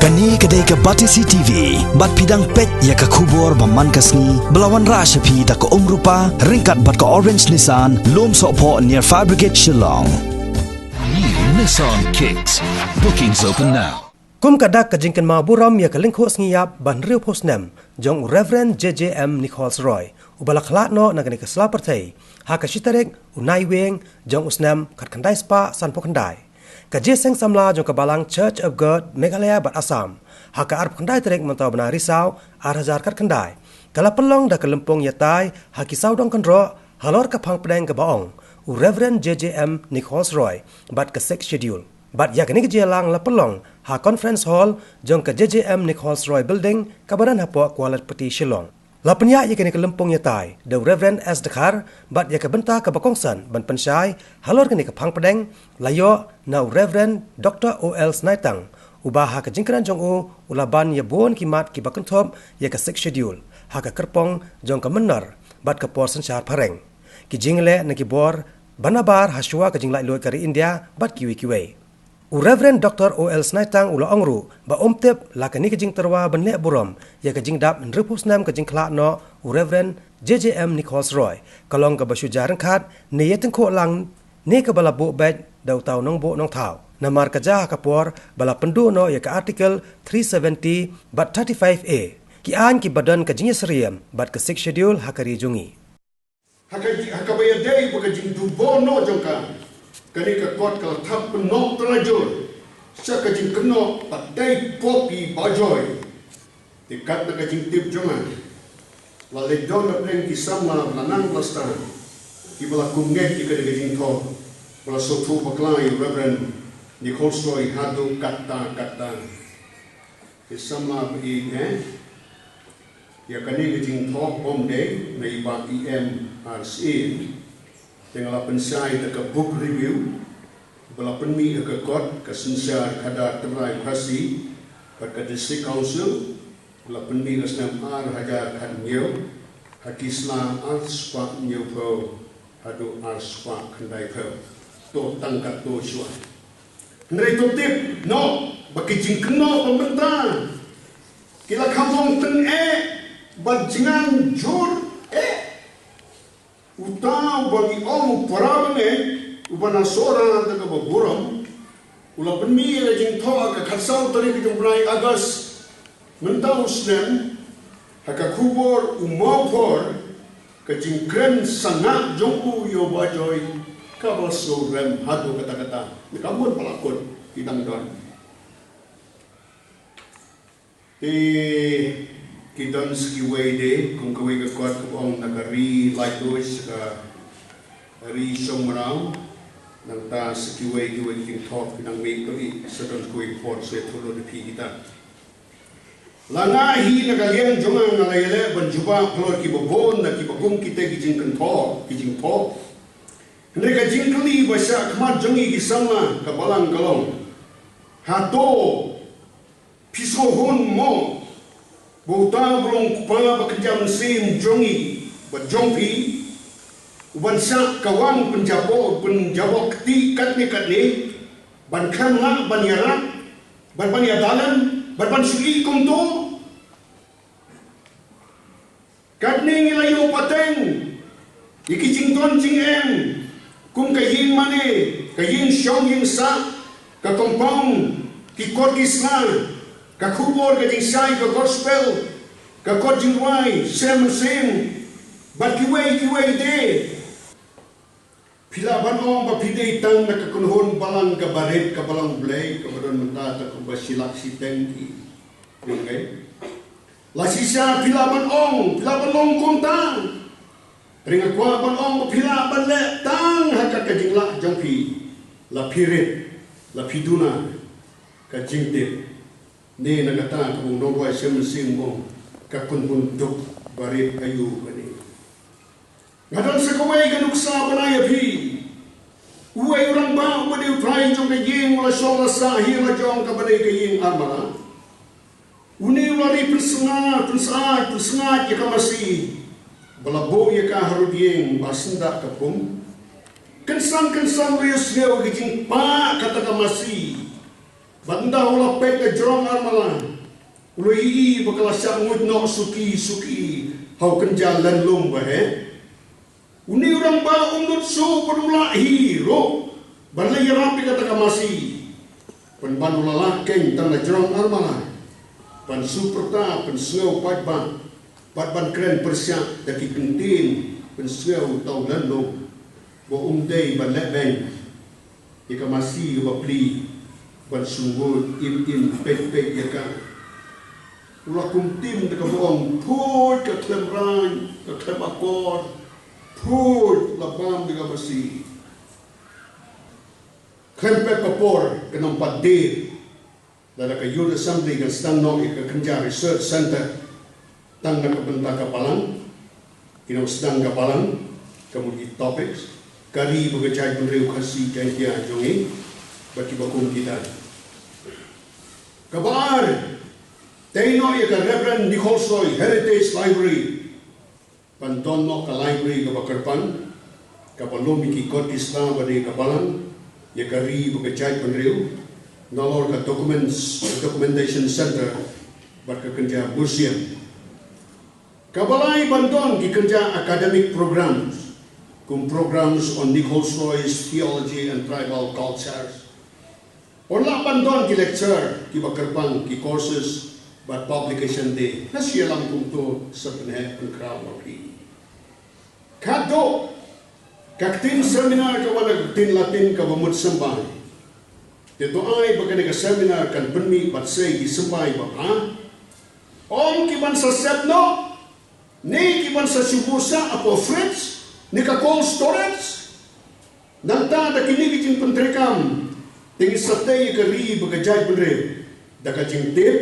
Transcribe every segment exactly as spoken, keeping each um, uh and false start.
Kane ka dei ka Batesi T V, bad phi dang peit ïa ka khubor ba man ka sngi, ba la wanrah sha phi da ka Umrupa, ryngkat bad ka Orange Nissan, Lumsohphoh near Fire Brigade Shillong. New Nissan Kicks. Bookings open now. Kum ka dak ka jingkynmaw burom ïa ka lyngkhuh sngi ïap ba hynriewphew snem jong u Reverend J J M Nichols Roy, uba la khlad noh na kane ka sla pyrthei ha ka shi tarik u Naiwieng jong u snem khatkhyndai spah sanphew khyndai. Ka jingïaseng samla jong ka Balang Church of God Meghalaya bad Assam ha ka arphew khyndai tarik mynta u bnai Risaw ar hajar khatkhyndai ka la pynlong da ka lympung ïatai ha ki sawdong kynroh halor ka phang pdeng kaba ong u Reverend J J M Nichols Roy bad ka Sixth Schedule. Bad ïa kane ka jingïalang la pynlong ha Conference Hall jong ka J J M Nichols Roy Building kaba don hapoh Kwalapati Shillong. La pynïaid ïa kane ka lympung ïatai da u Reverend S Dkhar bad ïa ka bynta kaba kongsan ban pynshai halor kane ka phang pdeng la ïoh na u Reverend Doctor O L Snaitang, uba ha ka jingkren jong u u la ban ïa bun ki mat kiba kynthup ïa ka Sixth Schedule ha ka kyrpong jong ka mynnor bad ka por synshar phareng, ki jingleh na ki bor ba nabar hashwa ka jinglaitluid ka ri India bad kiwei kiwei. U Reverend Doctor O L Snaitang u la ong ruh ba um tip la kane ka jingtyrwa ban leh burom ïa ka jingdap hynriewphew snem ka jingkhlad noh u Reverend J J M Nichols Roy ka long kaba shu jia ryngkat ne ïatyngkhuh lang ne kaba la buh beit da uta u nongbuh nongthaw, namar ka jia ha ka por ba la pynduh noh ïa ka Article three seventy bad thirty-five A, ki aiñ kiba don ka jingïasyriem bad ka Sixth Schedule ha ka ri jong ngi. Ha ka, ha kaba ïadei bad ka jingduh noh jong ka, kane ka kot ka la thap pynnoh tyrajur sha ka jingkynnoh ba dei pop i Bajoi. Te kat na ka jingtip jong nga, la leit don na pdeng ki samla ba la nang ba la stad, kiba la kum ngeit ïa kane ka jingthoh, ba la sngewthuh bakla ïa u Reverend Nichols Roy haduh katta katta. Ki samla ba ïeit, eh? Ïa kane ka jingthoh ym dei na i Bah E M R Syiem. Te nga la pynshai da ka book review ba la pynmih ha ka kot ka synshar khadar tynrai Khasi bad ka District Council, ba la pynmih ha snem ar hajar khathynñiew, ha ki sla ar spah hynñiewphew haduh ar spah khyndaiphew. To tang katto shuwa. Hynrei to tip noh ba ki jingkynnoh ba mynta ki la kham long tyngeh bad jngan jur eh. Uta uba ngi ong u para bangeit uba na Sohra da kaba burom, u la pynmih ïa ka jingthoh ha ka khatsaw tarik jong u bnai August mynta u snem, ha ka khubor u Mawphor, ka jingkren sangah jong u ïa u Bajoi ka ba la sngewrem haduh katta katta. Ka mut ba la kut ki dang don. Te ki don sa kiwei de, kum kawei ka kot kaba ong na ka ri Laitluid sha ka ri Shongmraw, nangta sa kiwei kiwei ki jingthoh ki nang mih, to i sa don kawei ka por sa ïathuh lut ïa phi kita. La nga hi na ka liang jong nga nga la ïaleh ban jubab halor kiba bun na kiba kum kita ki jingkynthoh, ki jingthoh. Hynrei ka jingkylli ba shah khmat jong ngi ki samla ka Balang ka long, hato phi sngewhun mo ba uta uba long u kpa ba kynja mynsiem jong ngi bad jong phi, u ban shah kawang pynjaboh, pynjaboh kti katne katne, ban khlem lah ban ïarap, ban ban ïadalem, ban ban shu ïeh kumto? Katne ngi la ïoh pateng ïa ki jingdon jingem kum ka ïing mane, ka ïing shong ïing sah, ka compound, ki kot ki sla, ka khubor, ka jingshai, ka gospel, ka kot jingrwai, sem mynsiem, bad kiwei kiwei de. Phi lah ban ong ba phi dei tang na ka kynhun balang kaba rit, ka balang Blei, kaba don mynta, ta kumba shi lak shi teng ki. Ong, eh? La shisha phi lah ban ong, phi lah ban long kumta. Hynrei nga kwah ban ong ba phi lah ban leh tang ha ka, ka jinglah jong phi. La phi rit, la phi duna ka jingtip. Ne na kata kaba u nongrwai sem mynsiem u ong, ka kynhun duk barit aïu kane. Nga don sa kawei ka nuksa ban ai ïa phi. Uwei u rangbah uba dei u trai jong ka ïing u la shong la sah hi la jong kaba dei ka ïing Armada. Une u la ri pynsngaid, pynsngaid, pynsngaid ïa ka masi ba la buh ïa ka harud ïing ba syndah ka pung. Kynsan kynsan u la ïohsngew ïa ka jingpah kata ka masi. Bad ynda u la peit na jrong armalai, u la ïohi ba ka la shah nguid noh suki suki ha u kynja lynnong ba heh. Une u rangbah um nud shuh ban u lah hi ruh ban leit ïarap ïa kata ka masi. Pynban u la lah keiñ tang na jrong armalai ban shu pyrta pynsngew paidbah bad ban kren pyrshah da ki kyntien pynsngew uta u lynnong ba um dei ban leh beiñ ïa ka masi kaba pli ban shu nguid im im peit peit ïa ka. U la kum tim da kaba ong, phuid ka khlem raiñ, ka khlem akor, phuid la bam ïa ka masi. Khlem pep ka por ka nang pat dier. Lada ka Youth Assembly kan sdang noh ïa ka kynja research center tang na ka bynta ka balang, ki nang sdang ka balang, ka mut ki topics, ka ri bad ka jaitbynriew Khasi Jaiñtia jong ngi bad kiba kum kita. Kaba ar, tei noh ïa ka Reverend Nichols Roy Heritage Library ban don noh ka library kaba kyrpang, kaba lum ïa ki kot ki sla ba dei ka balang, ïa ka ri bad ka jaitbynriew, nalor ka documents, documentation center bad ka kynja museum. Kaba lai, ban don ki kynja academic programs kum programs on Nichols Roy's theology and tribal cultures. Yn lah ban don ki lecture kiba kyrpang, ki courses bad publication day. Nga shu ïalam kumto sa pynheh pynkhraw ma phi. Khatduh, ka ktien seminar ka wan na ka ktien Latin kaba mut symbai. Te to ai ba kane ka seminar kan pynmih bad sei ki symbai ba bha. Ym ki ban sa sep noh, ne ki ban sa shu buh sha hapoh fridge ne ka cold storage. Nangta da kine ki jingpyntreikam te ngin sa tei ïa ka ri bad ka jaitbynriew da ka jingtip,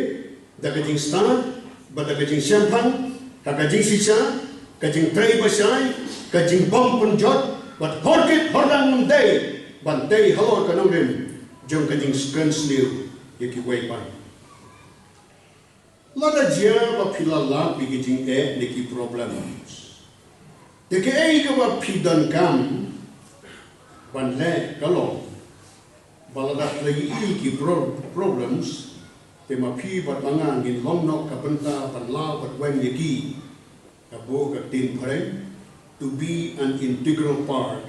da ka jingstad bad da ka jingshemphang ha ka jingshisha, ka jingtrei bashai, ka jingbym pynjot bad hor kit hor dang. Ym dei ban tei halor ka nongrim jong ka jingkren sniew ïa kiwei pat. Lada jia ba phi la lap ïa ki jingeh ne ki problems, te kaei kaba phi donkam ban leh ka long ba lada phi la ïohi ki pro-, problems, te ma phi bad ma nga ngin long noh ka bynta ban law bad weng ïa ki. Ka buh ka ktien phareng, to be an integral part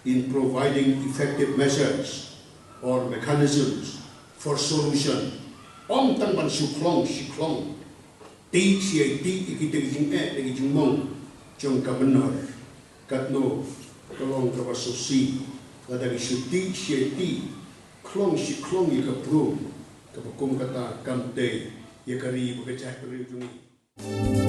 in providing effective measures or mechanisms for solution. Ym tang ban shu khlong shi khlong, tih shi tih ïa kita ki jingeh, ïa ki jingmong jong ka mynnor. Katno ka long kaba sngewsih lada ngi shu tih shi tih, khlong shi khlong ïa ka briew kaba kum kata, kam tei ïa ka ri bad ka jaitbynriew jong ngi.